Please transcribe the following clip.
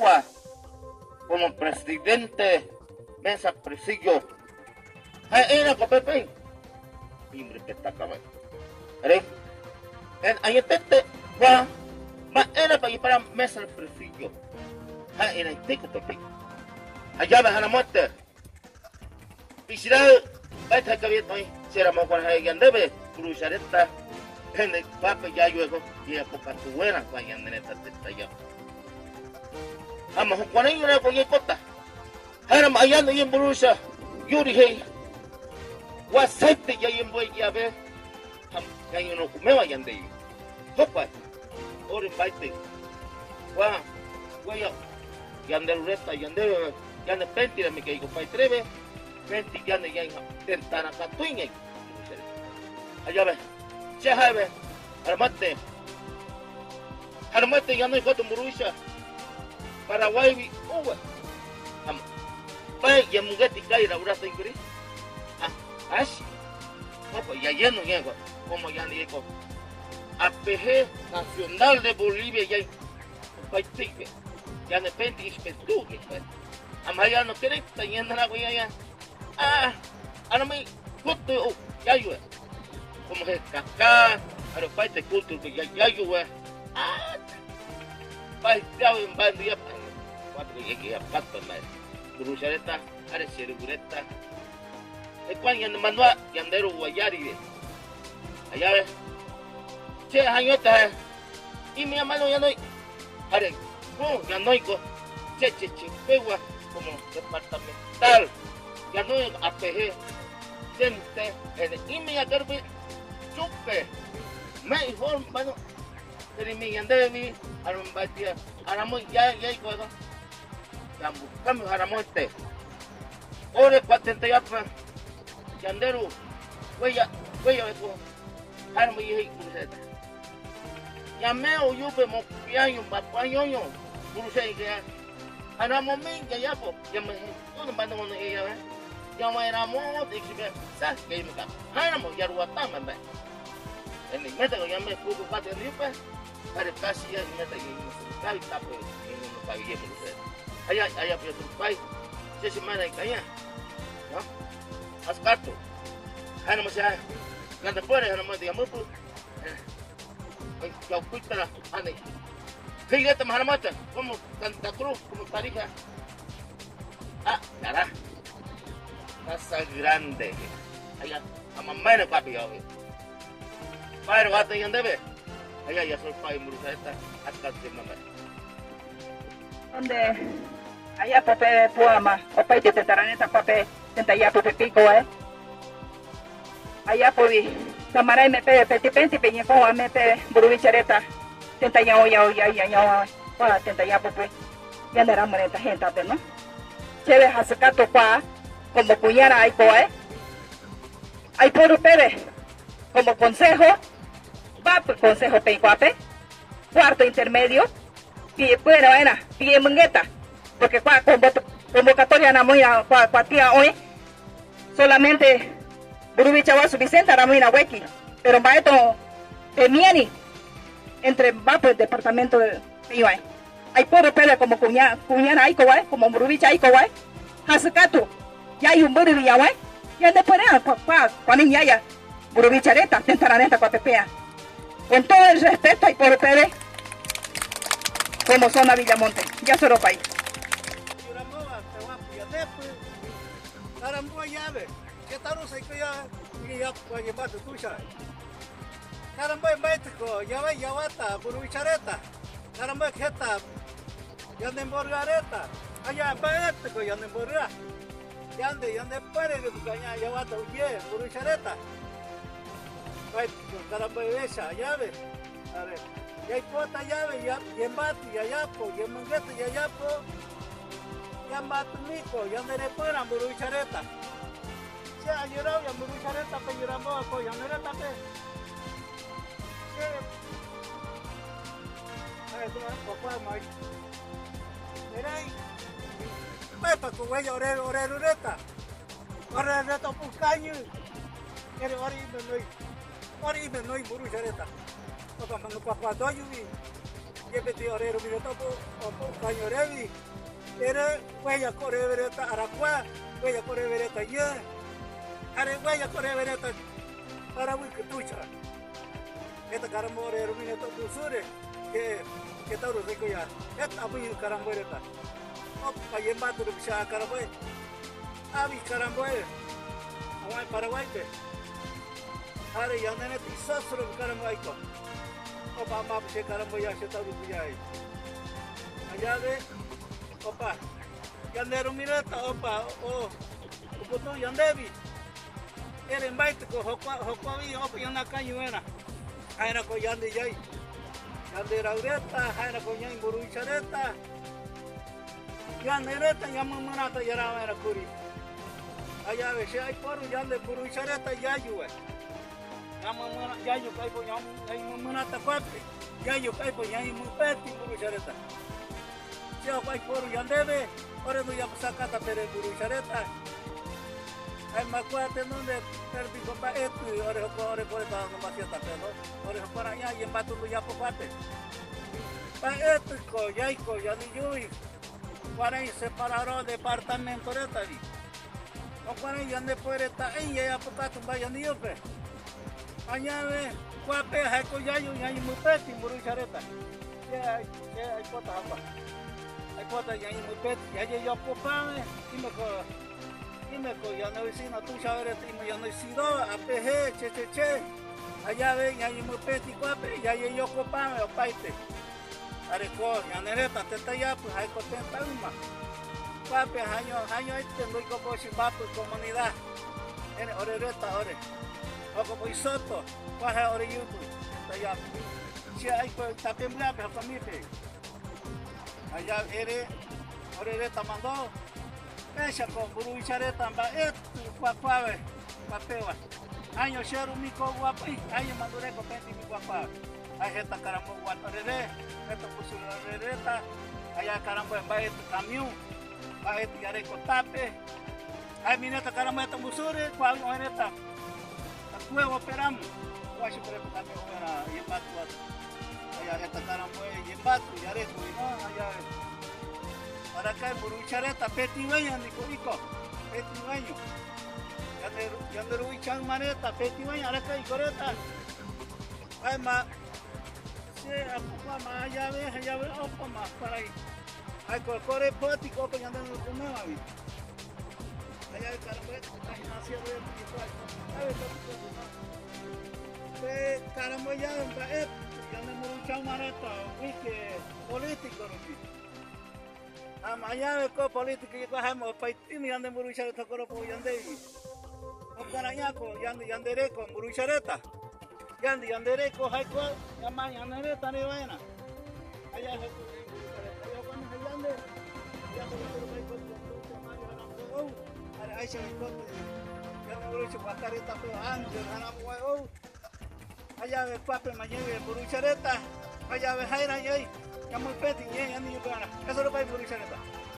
Orekóva como presidente mesa presidio ha'éra ko pepe timbre petakava re en añetete va mba'érapa ipara mesa presidio ha'eraite ko pepe allá haramote Israel mba'éta hekavieta oĩ che ramo kuarahy ñandéve Purushareta pende kuápe jajueho jejapokatuguéra kua ñane retã tetã jave. Ha mohokuarãi ore ko jaikóta. Háramo añande ñemburuvicha Yuri he'i, Guasaite jaiembo'e jave ha ñañorõkuméva ñandéve. Jokua ore mba'ete kua huella ñande rureta ñandéve ñande péntire mi keiko paitreve penti ñande ñaĩha tentara katui ñaiko. Ajave che ha'eve armate armate ñande cuatro mburuvicha Paraguay uva mba'e yemongeti kai raurasa ikuri ah ash opa ya lleno ñegua como ya digo APG Nacional de Bolivia ya opaite ya de pente ispetuge amaya no quiere teniendo la huella ya ah ahora me justo ya yo como es cacá aropaite culto que ya ya yo ah paiteado en bando ya cuatro que ya pato madre Burushareta are serugureta Ekuan yande mandua yandero guayari allá ve che hañota y mi hermano ya no are no ya no che che che pegua como departamental ya no APG gente en y mi acarbe chupe me inform bueno pero mi yande mi arumbatia aramo ya ya y cuando cambio haramote ore patente ya pa yanderu huella huella eso haramo y kuruseta yame oyupe mo piaño papañoño kuruse que haramo mi ya ya po ya me uno mando uno ya ya ya me ramo de sa que me ka haramo ya ruata me en mi meta ya me pudo pate yupe are casi ya meta y no se tapo en uno pa bien allá allá pero tu pai se semana y caña ¿no? Ascarto. Hanamo siya. Ganda puede hanamo diga mupu. Ya kuitara ane. Fíjate maharamata como Santa Cruz, como Tarija. Ah, cara. Casa grande. Allá, a mamá no papi yo. Padre, va a tener debe. Allá ya soy pai murusa esta hasta de mamá. Donde allá pape puama, opaite tetaraneta pape tentaya pape pico eh. Allá pobi samarai me pe petipenti peñeco me pe burubichareta tentaya oya oya ya ya pa tentaya pape ya nera mareta gente pe no. Cheve hasakato pa como cuñara hay eh. Hay por pebe como consejo va consejo peicuape cuarto intermedio pie bueno era pie mangueta porque cua convocatoria na muy cua cua tía hoy solamente Burubicha wa Vicente era muy weki pero maeto temiani entre va pues departamento de Ibai hay por pele como cuña cuñana hay como como Burubicha hay como hasukatu ya hay un burubi ya ya de pone cua cua cua niña ya Burubichareta tentaraneta cua pepea con todo el respeto hay por pele como zona Villamonte ya solo país. Caramba, mético, ya ve, ya bata, burubichareta. Caramba, jeta, ya de emborgareta. Allá, mético, ya de emborgar. Ya de, ya de pare de caña, ya bata, uye, burubichareta. Caramba, esa, llave. A ver, ya hay cuota llave, ya, y embate, ya yapo, y manguete, ya yapo. Ya matunico, ya de repara, burubichareta. Se ha llorado, ya burubichareta, pe lloramos, ya nereta, pe. Pepa ko way ore ore rureta. Ore reta pucaño. Ere ore me noi. Ore me noi buru chareta. Opa manu pa pa doyu vi. Jepeti ore rumireta opo opo kañorevi. Ere huella ko ore vereta arakua, huella ko ore vereta ye. Are huella ko ore vereta Paraguay tuicha. Heta karambo ore rumireta opusure que que tauro rico ya. Heta apuñu karambo reta. Opa yembatu rupicha karambo. Avi karambo. Oguai Paraguay pe. Are yanene isosro karambo aiko. Opa ma che karambo ya che tauro ya. Allá de opa. Yande rumireta opa o oputu yandevi. Ere mbaite ko jokua jokua vi opa yana kañuera. Jaera ko yande yai. Yande raureta, jaera ko ñai mburuichareta. Yande reta yamamurata yarawera kuri. Allá ve che aiporu yande mburuichareta yayue. Yamamura yayu kaipo yam yamamurata kuape. Yayu kaipo yai mupeti mburuichareta. Che aiporu yandeve, ore no yapusakata pere mburuichareta. Ay makuate donde perbi ko pa etu ore ko ore ko ta no masiata pero ore ko ra ya yembatu no yapo kuape. Pa etu ko yaiko yani yui. Cuaray separado departamento reta vi. O cuaray yande puereta en ya yapokatu ba yani yupe. Añave kuape haiko yayu yayu mupeti mburuichareta. Che che ay kota hapa. Ay kota yayu mupeti yaye yopopame imeko imeko ya no vecino tu sabes imo ya no sido APG che che che. Allá ve yayu mupeti kuape yaye yopopame opaite. Areko yanereta teta ya pues haiko teta uma. Kuape haño haño este no iko shimbapu comunidad. Ene ore reta ore. Oko isoto kwaha ore yutu. Teta ya. Che aiko tapembla pe hapamipe. Allá ere ore reta mandó. Esa con buruichareta mba etu kuakuave papewa. Año sheru miko guapi, año mandureko penti mi guapawe. Ay jeta karambo guatorere, eto pusu rereta, allá karambo mba etu camión, mba etu yareko tape. Ay mineta karambo etu musure, kwa oeneta. Kuwe operamos. Guacho por también opera yembatu. Allá jeta karambo yembatu yareko no allá. Para acá buruichareta petiweño niko iko petiweño. Yande ruichan maneta petiweño araka ikoreta. Ay ma se apupa ma allá ve allá ve opa ma para ahí. Ay core poti ko yande no come vi. Allá caramba ay nació de ay Pe caramba ya ba et yande muruchan maneta wike político rupi. Amañave ko político y ko hamo paitimi yande muruichareta koro po yande. Okarañako yande yandereko muruichareta. Yande yandereko haiko yama yandereta ni vaina. Allá haiko allá cuando yande yande koro haiko oh are aisha ko yande muruicha guacareta pe angel hanamo oh. Allá ve pape mañeve muruichareta. Allá ve jaira yai. Ya muy peti, ya ni yo Eso lo va a muruichareta.